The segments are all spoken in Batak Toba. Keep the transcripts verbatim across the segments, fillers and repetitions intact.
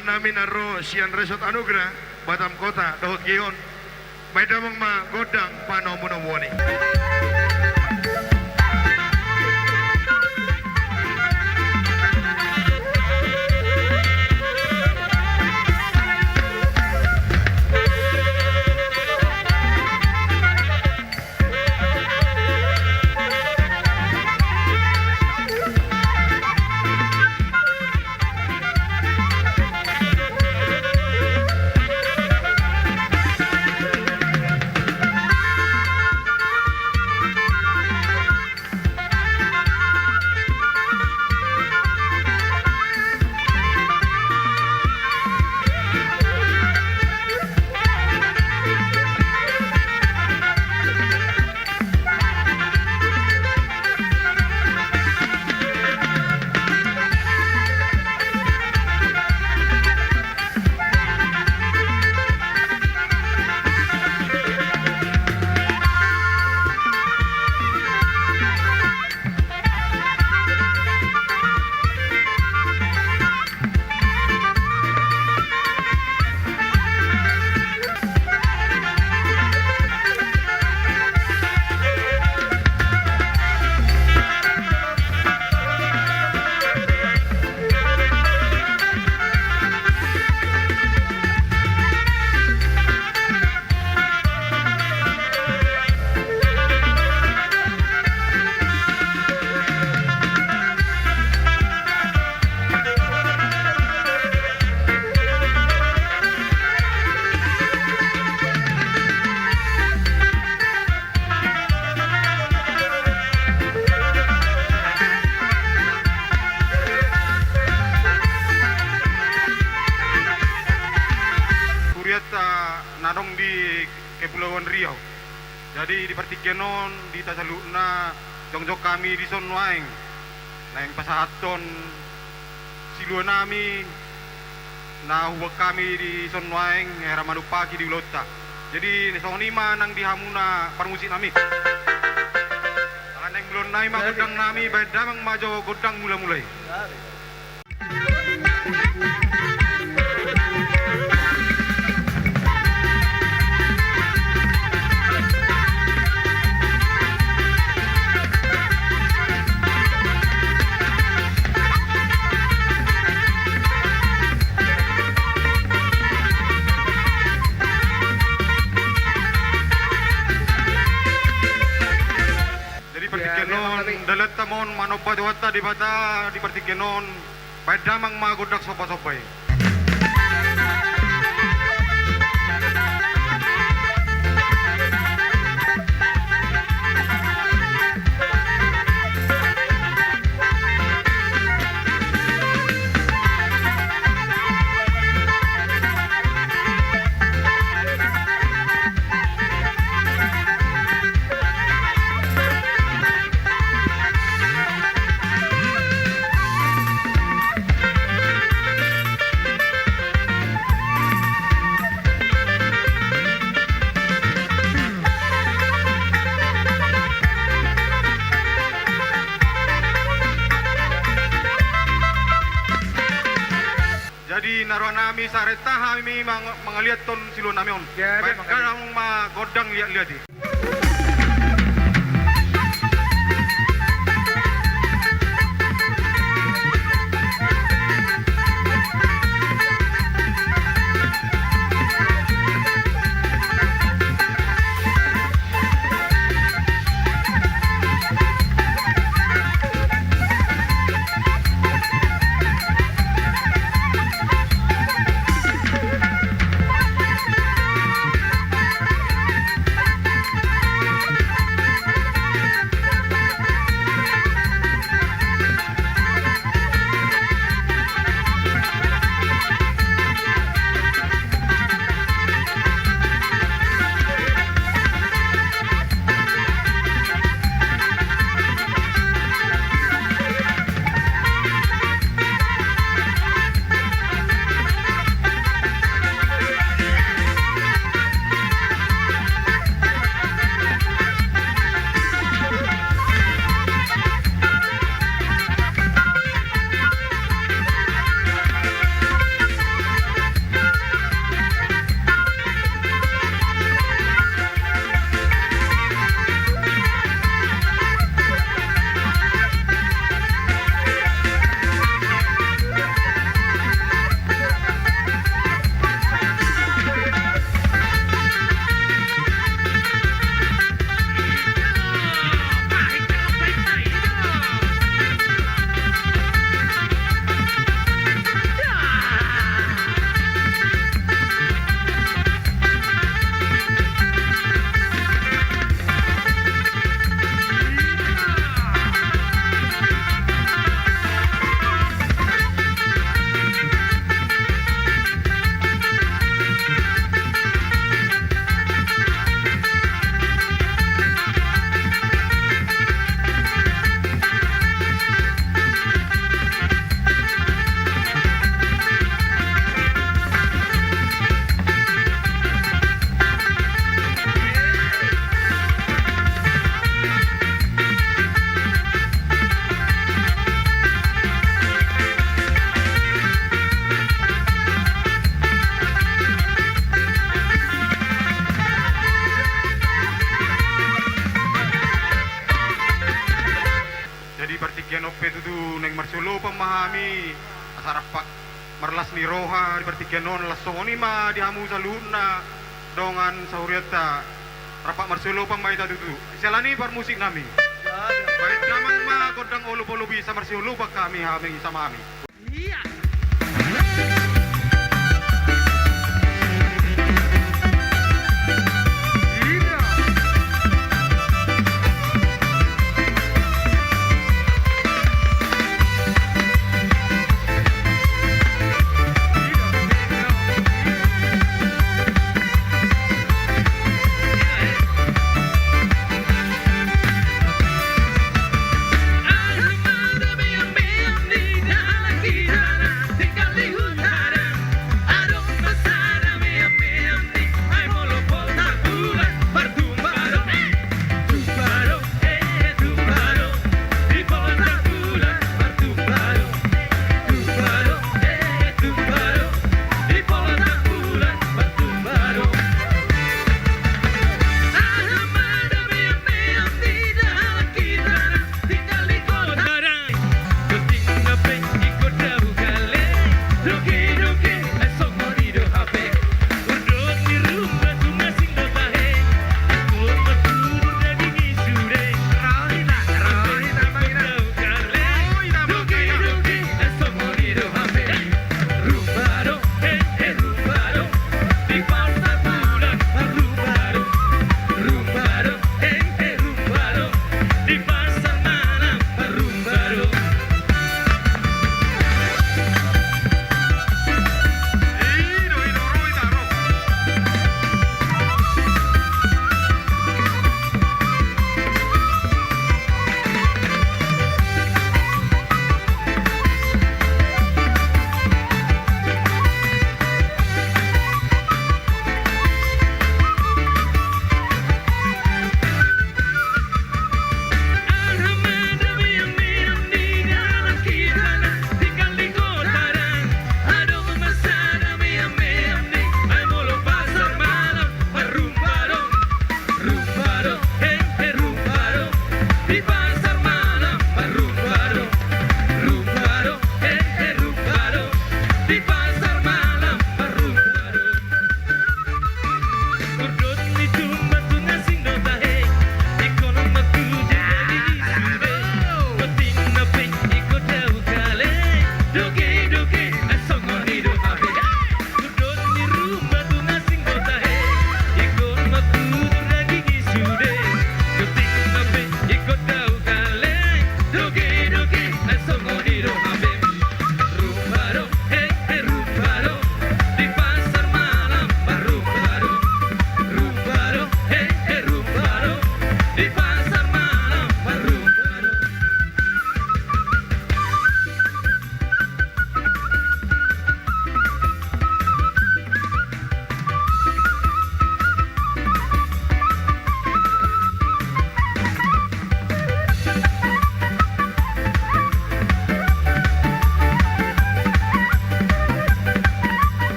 Nami na ro sian Resort Anugrah, Batam Kota, dohot Gion. Baen damang ma gondang panomunomuon i. Hurianta na adong di Kepulauan Riau. Jadi di partingkian on, di hita saluhutna, jongjong hami dison nuaeng naeng pasahathon silua nami na huboan hami dison nuaeng, hera manumpaki di ulaonta. Jadi songon i ma nang di hamuna parmusik nami. Ala naeng mulaon nami ma gondang nami, baen damang ma jo gondang mula-mula i. Jadi partingkian on, dalanta ma on manomba Tuhanta Debata di partingkian on, baen damang ma gondang somba-somba i. Jadi na rohanami sahat hami mang-, mangaliathon siluanami on. Baen damang ma gondang liat-liat i. Pamahami, asa rap marlas ni roha di partingkian on, laos songon i ma di hamu saluhutna dongan sahurianta, rap marsiolopan ma hita tutu. Siala ni i parmusik nami. Bahen damang ma gondang olop-olop i, asa marsiolopan hami, hami, sama hami. Iya.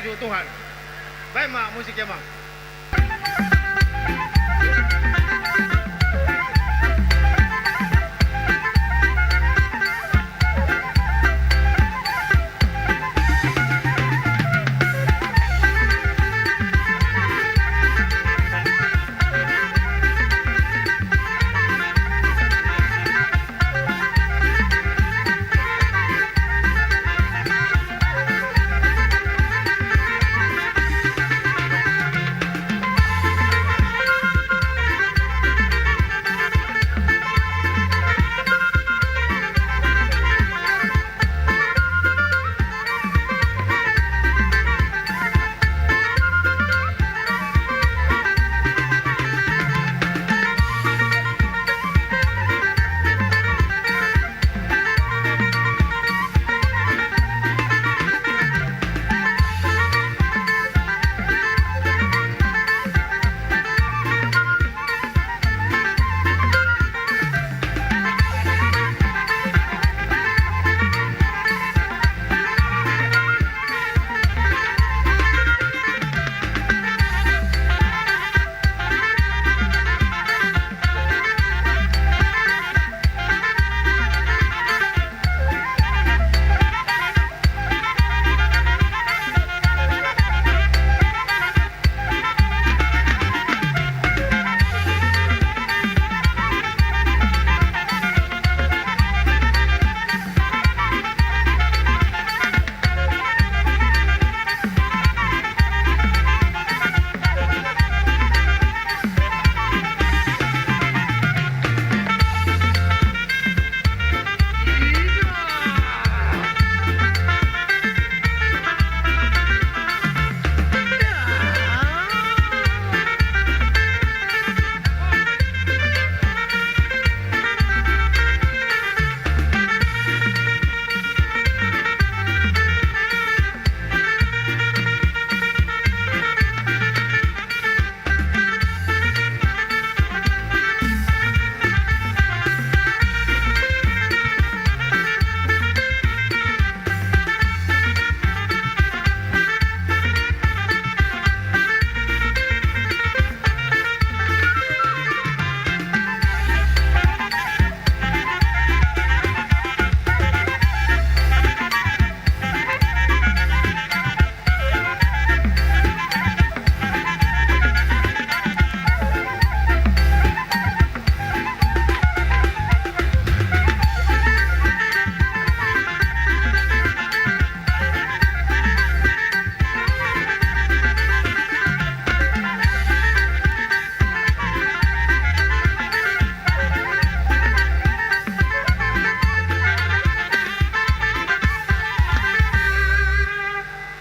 Tuhan. Baen ma musik, Amang.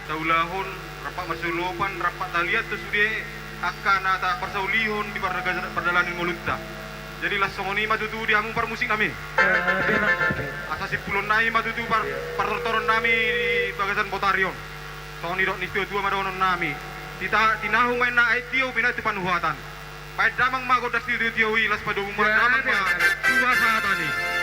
Taulahon, rampak marsiolopan, rampak taliat do sude angka na taparsaulihon di pardaga-, pardalanan ngolunta. Jadi, laos songon i ma tutu di hamu parmusik nami. Asa simpulon nami ma tutu par-, partortoron nami di bagasan botari on. Songon nidok ni situa-tua ma dohonon nami. Tita-, tinahu ma inna aek tio, binahen tu panuhatan. Baen damang ma gondang sitiotio i, laos padomu ma damang ma tu hasahatan i.